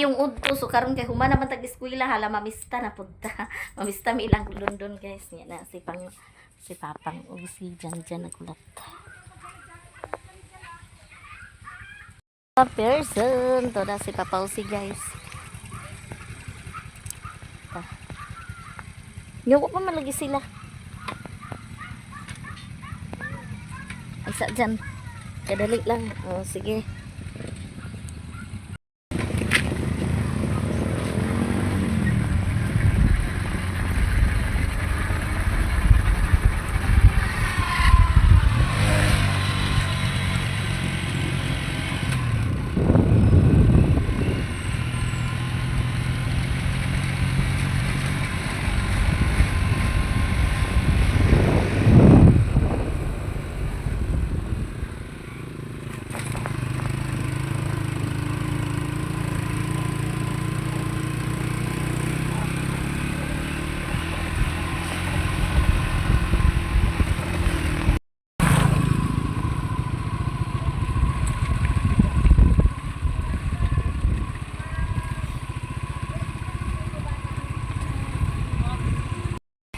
Maayong udto so karon kay human naman tag eskwela hala mamista na pud ta. Mamista mi ilang London, guys, nya na si pang si Papang ug si Jan Jan nagulat. Person to na si Papa Usi, guys. Ta. Nyuko pa malagi sila. Ay sa dyan. Kadali lang. Oh, sige.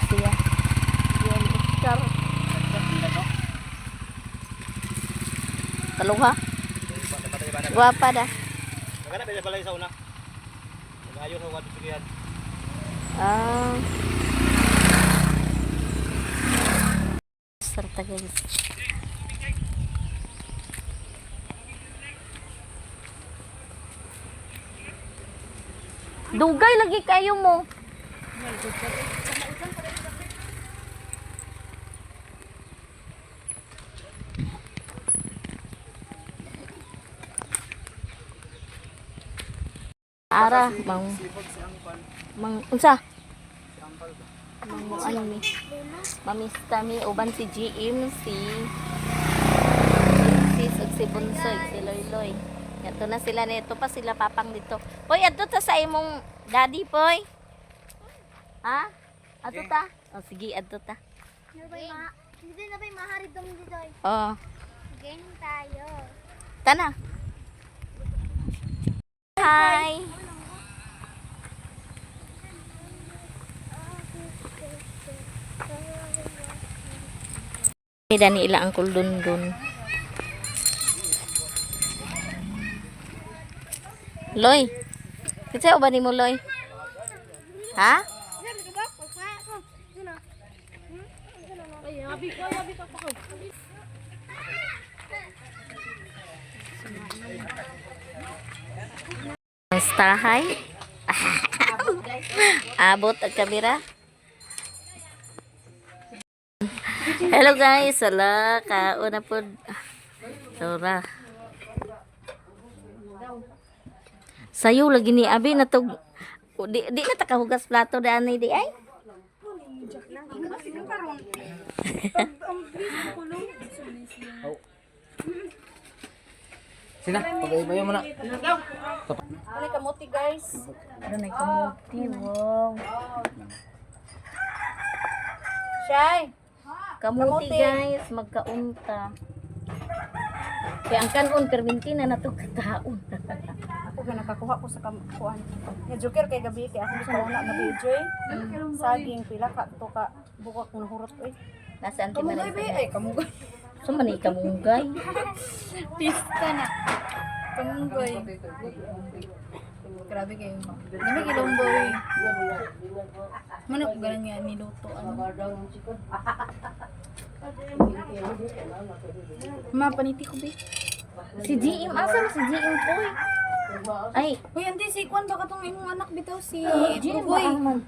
Siya. Yan, Oscar. Kaluha. Guwapa da. Maganda ba balay sa una? Nag-ayo sa wato sugihan. Ah. Sarta, guys. Dugay lagi kayo mo. Ara, mang mang unsa? Mang ano mi? Mamista mi uban si GM, si Sis ug si Bunsoy, si Loyloy. Yato na sila nito pa sila papang dito. Poy, adto ta sa imong daddy, poy. Ha? Adto ta? Oh, sige, adto ta. Hindi na ba'y maharid dong dito? Oh, Game tayo. tana. Hi. Dani ila ang kuldundun. Loy. Kinsa ba nimo, Loy? Ha? Ang stahay. Abot ang kamera. Hello guys, ala kauna pod. Tora. Sayo lagi ni Abi na tog di, di na takahugas plato daan ni di ay. Sina, pag-ibayo mo na. Ano kamuti, guys? Ano kamuti, wow. Shay! Kamuti, guys, magkaunta. Kaya ang kanon perminti na nato kataon. Ako ba nakakuha ko sa kuan. Nga joker kay gabi kay ako sa una gabi joy. Saging pila ka to ka bukak ng hurot oy. Nasa anti Kamunggay ba ay kamunggay. So man ay kamunggay. Pista na. Kamunggay. Grabe kayo. Dami kilomboy. Manok ganan nga niluto ano. Ma, paniti ko be. Si GM, asa man si GM poy? Ay, Uy, ante si Kwan baka tong imong anak bitaw si GM ba Bugoy. ang man?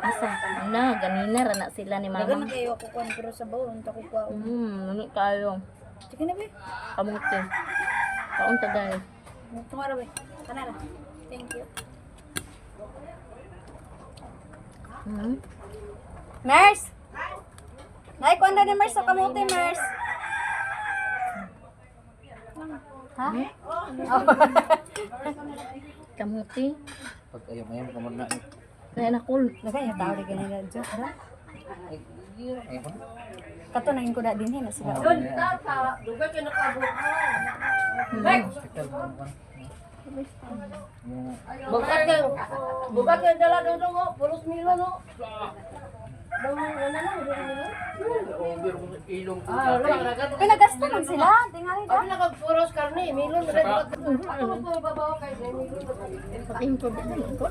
Asa? Na, ganina ra na sila ni Dagan mama. na kayo ako kuan pero sa bawon ta ko kuan. Ano tayo? Sige na be. Kamuti. Kaunta, guys. Tumara be. Kanara. Thank you. Mers! Nay, kuan na ni Mers sa kamote, Mers. Ha? Kamuti. Pag ayaw mo mo na. Kaya na cool. Dagay ya tao di kanila joke ba? Ay, ayaw ko na. Kato na ko da dinhi na sila. Hospital mo ko. Bukat kang bukat kang dala dong oh, pulos milo no. Dong ano no, dong milo. Ah, wala ka. Pinagasta man sila. Tingali Abi na kag puros karne, milo na rin. Ako po babaw kay milo. Pating ko din ko.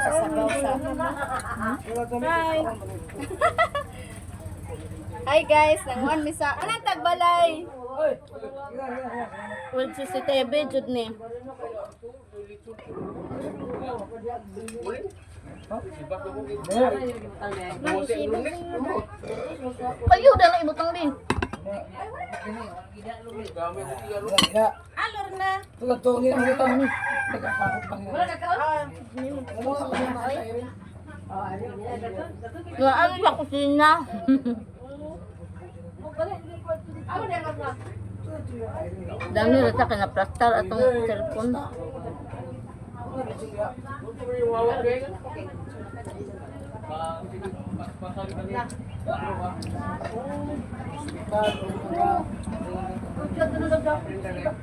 Sabaw sa. Hi. Hi guys, nanguan mi sa anang tagbalay. With CCTV jud ni. Ayo dala ibutang din. Alor na. Ano sa kusina? Dami ra ta kana plastar atong cellphone.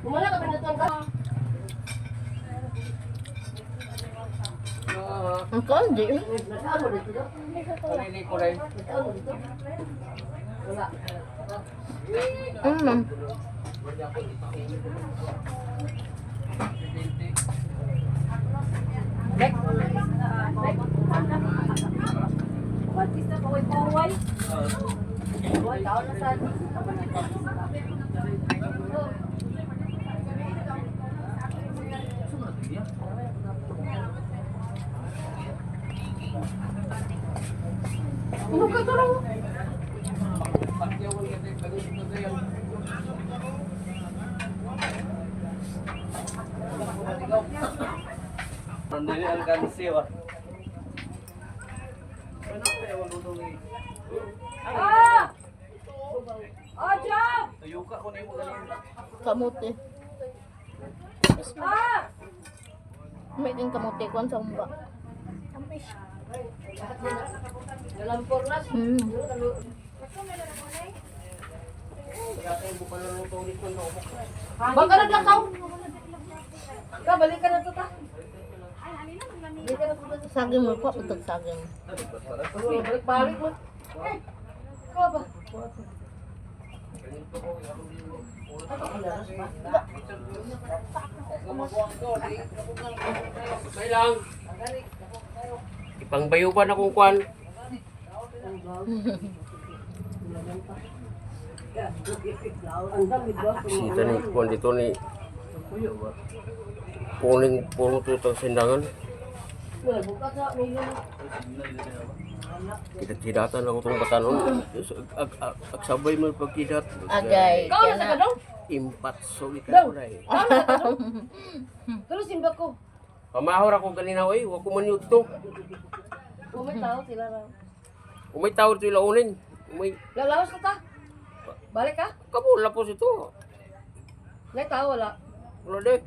Wala ka pinatuan ka. Ang kandi. Mm. Nandili ang kansi ba? Ah! Oh, job! Tuyuka ko na yung galing. Kamote. Ah! May din kamote kon sa umba. Galampor na. Baka naglakaw. Ka, balik ka na to ta. Saging mo po, utag saging. Balik-balik mo. Eh, ikaw ba? Kailang. Ipangbayo pa na kung kwan. Sita ni kwan dito ni puning puro tutang sindangan. Kidat-kidatan ako itong batanon. Ag, ag, agsabay mo pagkidat. Agay. Ikaw na sa kadong? Impat so ikaw na eh. Pero simba ko. Pamahor ako ganina oy, wa ko man yudto. Umay tao sila raw. Umay tawad to ilaunin. Umay Lalaos na ta. Balik ka? kamo lapos ito. Nay tao wala. Wala de.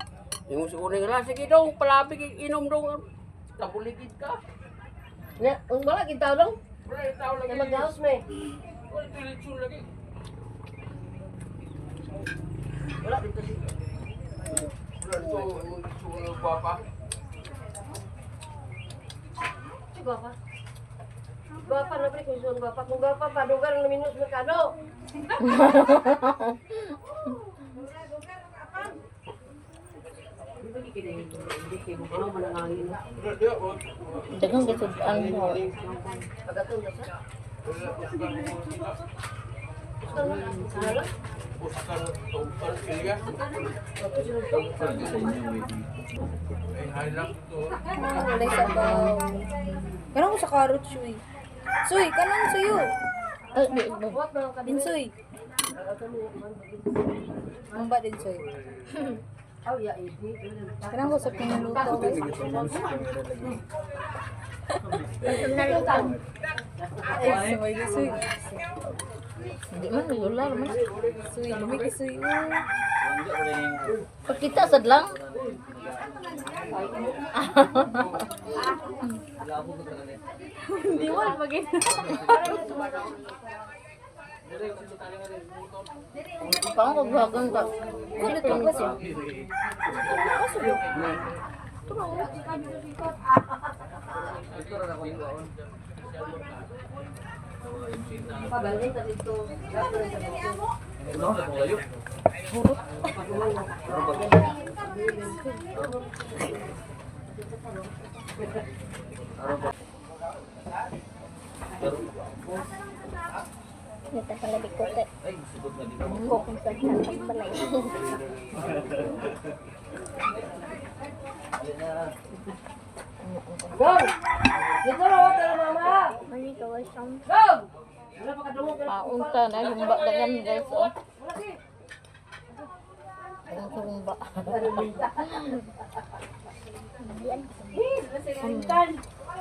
Yung si uning ra sige dong palabi kay inom dong. Tabuligid ka. Nya, ang wala gid tao dong. Wala yung tao lagi. Kay maglaos may. Wala yung lagi. Wala dito si. Wala dito yung lechon ng gwapa. Si gwapa. Gwapa na pre kung saan gwapa. Kung gwapa padugan ng minus merkado. Daghang gisudan mo. Pagaton na siya. Oscar Oscar Ilya. Ay halak to. Walay sabaw. Kanang ko sa carrot suy. Suy, kanang suyo. Ay, di ba? Din suy. Mumba din suy. Kanang ko sa piniluto. Ay, suy, suy. Di man regular man. Suy, lumiki suy. Pagkita sad lang. Hindi mo pag Pang kaghagan ka. Ko dito baso. Baso yo. Nita pala di ko kay. Ko kung sa tatak balay. Go! Dito na, tara mama! Mali ka wa siyang Go! Wala pa kadungog. Paunta na humba dagan guys oh. Ang humba.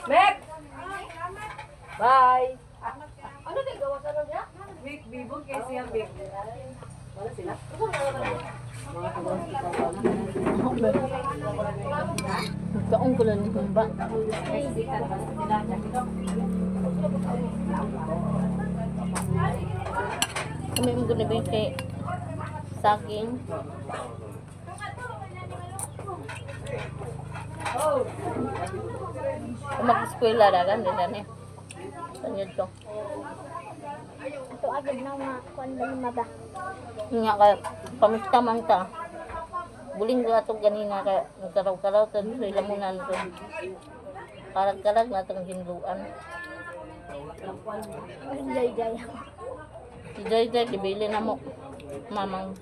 Mek! Bye! Ano di gawa sa niya? Mek, bibog kay siya, Mek. Wala sila. Kaon ko lang humba. Kami mo guna ba kay saging. Kung mag-eskwela dagan din ni. Tanyod ko. ato agad na nga kuan ba ni maba. Nga kay pamista man ta. Buling ko ato ganina kay nagkaraw-karaw ta sa ilamunan ko. Karag-karag na itong hinluan. Jay jay. Si Joy Joy, gibili na mo. Mamang.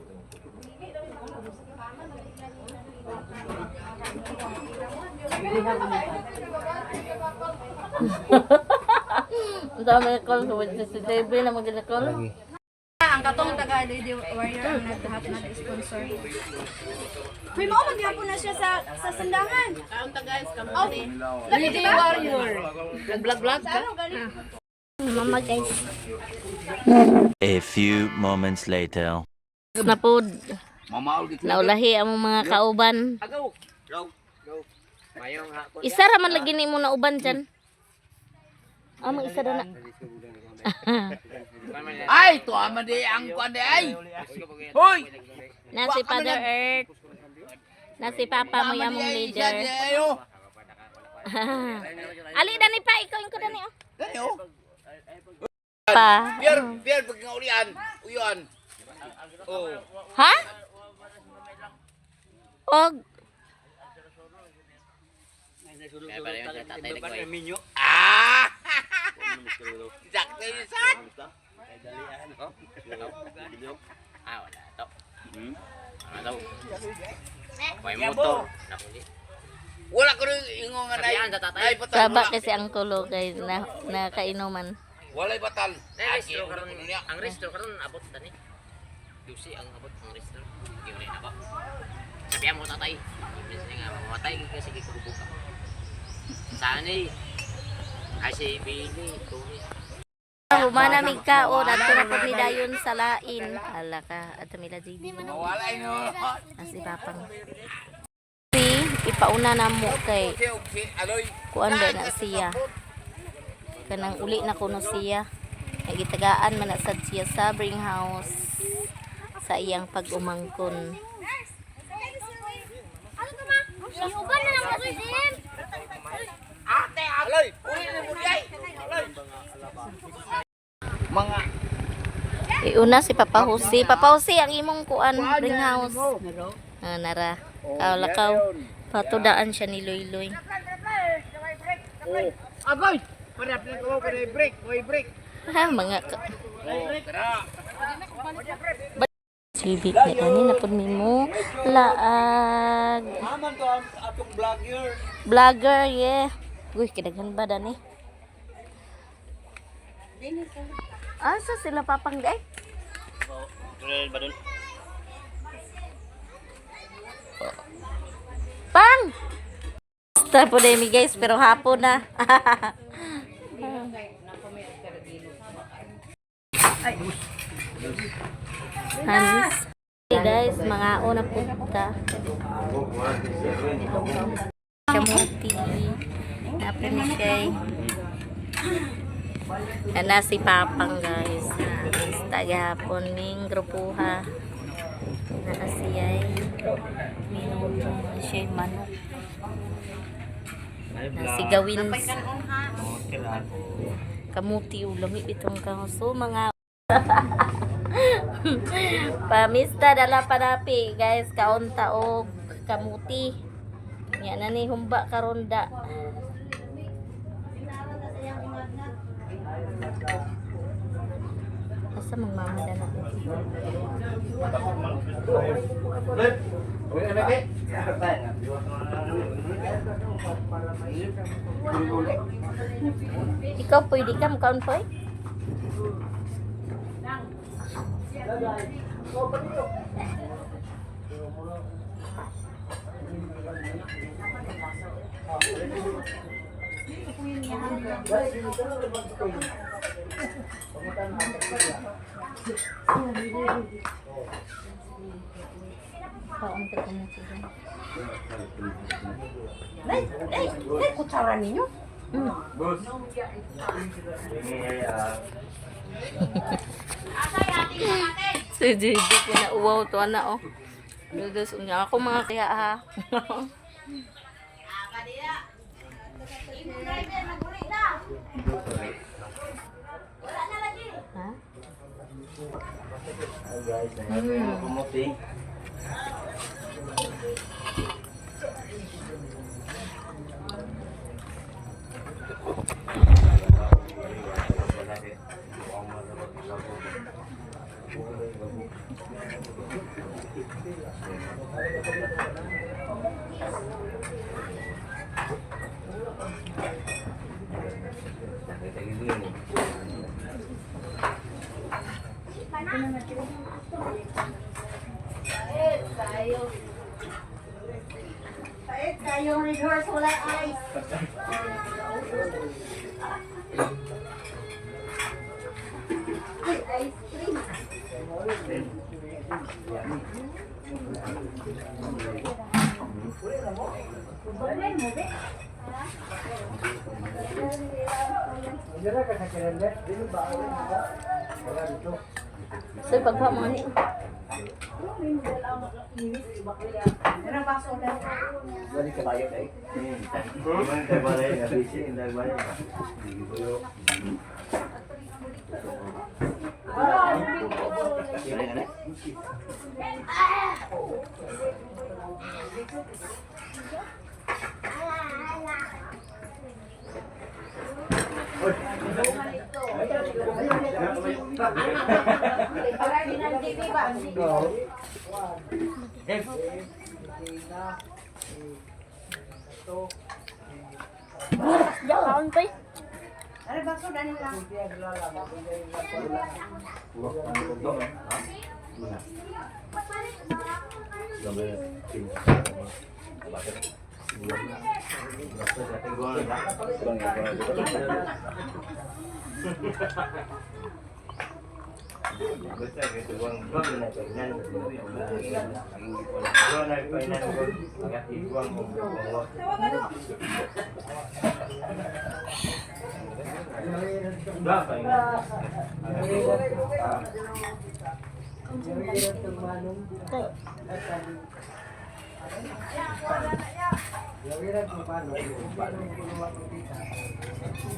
Ang dami ni Col. With CCTV na mag Col. Ang katong taga Lady Warrior ang nagdahap na sponsor. Uy, mao man gyapon na siya sa sandangan. Oh, Lady Warrior! Nag-vlog-vlog ka? Mama guys. A few moments later. Na po, naulahi ang mga kauban. Isa ra man lagi nimo na uban dyan. Ah, mag isa ra na. Ay, tuwa man di ang kuan di ay. Hoy! Na si Father Earth. Na si Papa mo yung among leader. Ayo. Ali dani pa, ikaw ko dani oh. Ayo. Pa. Biar biar pag nga ulian, uyan. Oh. Ha? Og Ah! Sakto yun sa. Wala ko rin ingon nga nay. Nay batal. saba Wala. kasi ang kulo kay na nakainuman. Walay batal. Ang restro karon abot tani. Dusi ang abot ang restro. Yun na ba. Sabihan mo tatay. Ibig nga mamatay kasi kikubo ka. Sana eh. Ay si Billy, Tony. Humana mig kaon adto na pud mi dayon sa lain. Hala ka adto mila JB. Walay no. Ah, si Papang. Si ipauna na mo kay Okay, okay. Aloy. kuan ba na siya. Kanang uli na kuno siya. Nagitagaan man na sad siya sa bring house sa iyang pag-umangkon. Ano to ma? Iuban na lang kasi din. Aloy, uli na mo di ay. Aloy. Mga Iuna si Papa Jose. Papa Jose, ang imong kuan ring house. Ah, nara. Kaw lakaw. Patudaan siya ni Loy Loy. Oh. Agoy! Para ko para break, way break. Ha, mga ka. Oh, tara. Sibit ni ani na pud nimo laag. Aman to ang atong vlogger. Vlogger, yeah. Uy, kidaghan ba dani? Asa sila papang day? Drill ba dun? Pang! Basta po na mi guys, pero hapon na. Hans. Hey guys, mga una punta. Kamuti. Napin ni siya. Ana si Papang guys. Basta gahapon ning grupuha. Naa siya. Na siya yung manok. Nasigawin kamuti ulami itong kaso mga pamista dala panapi guys, kaunta og kamuti. Nya na ni humba karon da. Asa mang mama da na? Ikaw pwede ka mukaon poy? Kaon ka kamuti dyan. Nay, nay, nay, kutsara ninyo. Si JJ ko na uwaw to na oh. Noodles unya ako mga kaya ha. Ha? Hi guys, kumuti. Pait kayo red horse, wala ice. Ay, ice cream. So pagkuha mo ni. Ano baso na? Kaon poy. Ano baso dani lang?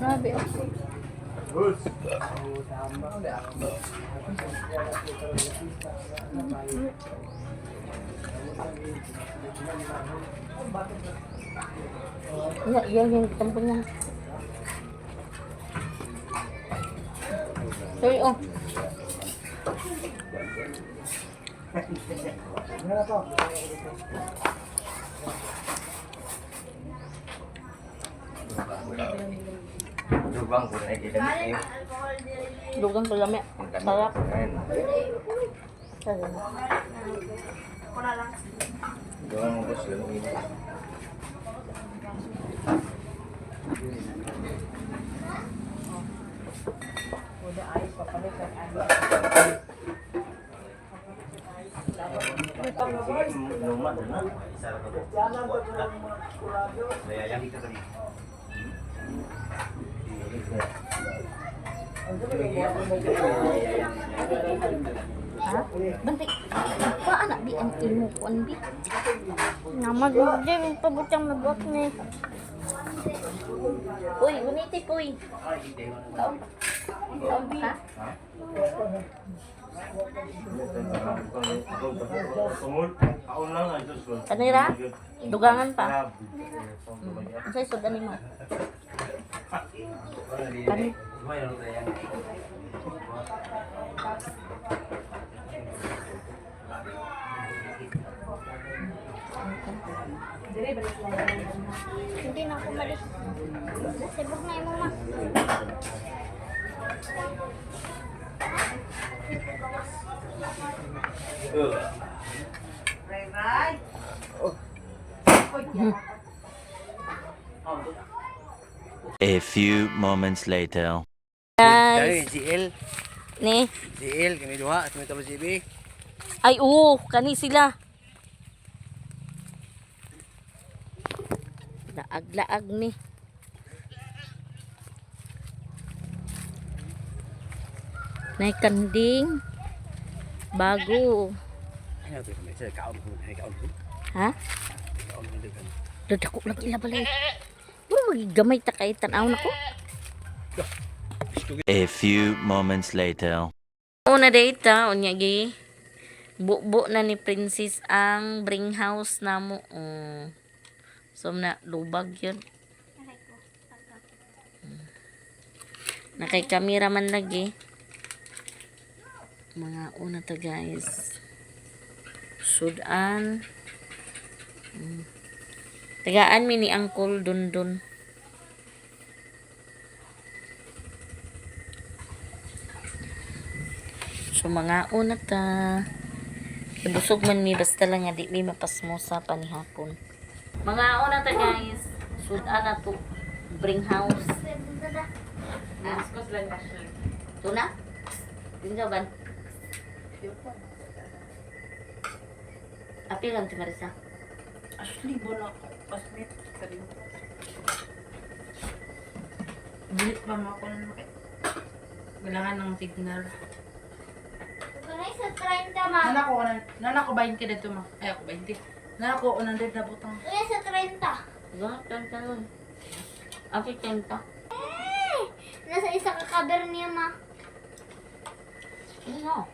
Grabe oh. Ya, yan yung tampo niya. Sorry, oh. Dugang ko na kita. Dugang ko lami. Sarap. Sarap. Dugang ko sila. Ha? Bantay. Pa anak bi ang imo kuan bi. Namag di pabutang mabuak ni. Uy, uniti poy. Kaon. Kaon ha? Kanira? Dugangan pa. Unsay sudan nimo? Kani. Hindi na ako mali. Sibok na imong ma. A few moments later. Guys, GL, ni. GL kami duha, kami tulo GB. Ay, oo, kani sila. Laag-laag ni. Nay kanding. Bago. Ay, nato kami sa kaon ko, ay kaon ko. Ha? Kaon ko dito. Dako lang ila balay. Puro magigamay ta kay tan-aw nako. A few moments later. Una data, unya gi. Bubo na ni Princess ang bring house namo. Oh. So na lubag yun. Nakay kamera man lagi. Mga una ta guys. Sudan. Tagaan mi ni Uncle Dundun. So mga una ta. Ibusog man mi basta lang nga di mi mapasmosa pa ni hapon. Mga una ta guys. Sudan na to bring house. Tuna? Tinggal ban? Apil lang ti Marisa. Ashley, bola ko. Pasmit. Sabi mo. Bulit pa mo ako nun. Kailangan ng signal. Kanay sa 30 ma. Nana ko, nana ko 20 dito ma. Ay, ako 20. Nana ko 100 na butang. Kanay sa 30. Gangat kan karon. Apil kenta. Eh, nasa isa ka cover niya ma. Ano?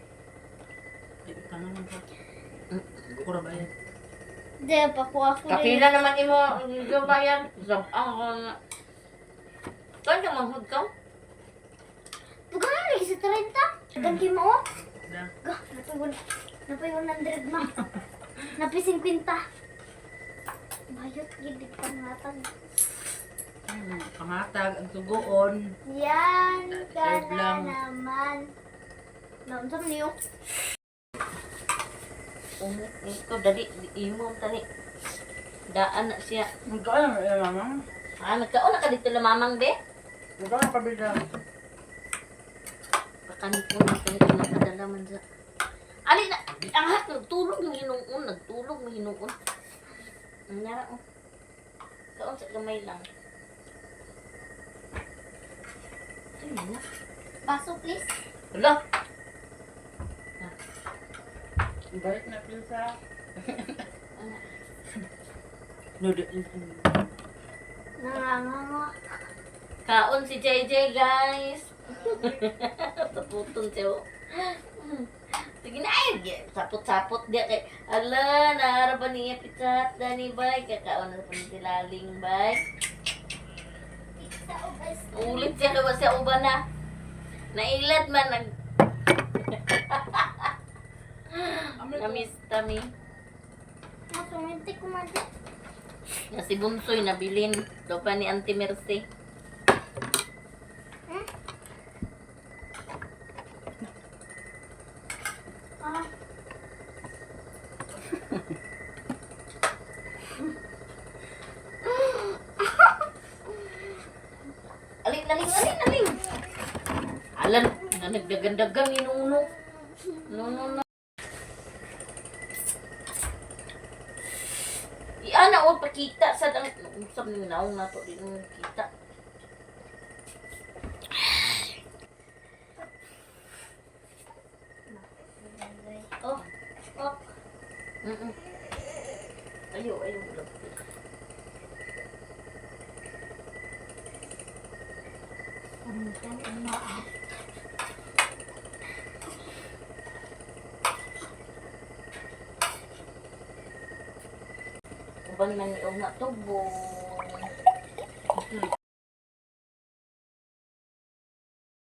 Ay, utang naman ko. Kura ba yan? Di pa ko ako. Kapila naman imo ang bayan. Zabang ko na. Kan ka manghud ka? Bukan lagi sa 30. Ganti mo oh. Da. Gah, napay napay 100 ma. Napay 50. Bayot gid pangatag. Pangatag, ang tugoon. Yan ka Serve na lang. naman. Namsam niyo. Umit ko dali imo tani. Daan na siya. Magkano na eh, mama? Ah, nagkaon na ka dito la mamang be. Magkano kabila? Pakanit mo na kayo pinakadala man sa. Ali na, ang hat nagtulog ng hinuon, nagtulog ng hinuon. Ang nara oh. Kaon sa gamay lang. Ay, na. Baso please. Hala. Balik na please ha. No, di. Nanganganga. Kaon si JJ, guys. Saputon siya. oh. Sige na, ay, sapot-sapot diya kay. Ala, naara ba niya pitsat, dani bay? Kakaon na po ni si Laling, bay. Pizza o ice Ulit siya, gawa siya uban na. Nailat man, nag... Namiss tami. Masuminti ko man di. Na si Bunsoy, nabilin. Daw pa ni Auntie Mercy. Ah. Alin, alin, alin, alin. Alan, na nagdagandagan ni Nuno. No, no, no. Iana, o, pakita sa dang... Usap ni naong na to, di mo kita. Ayo, ayo. Uban man ni og na tubo.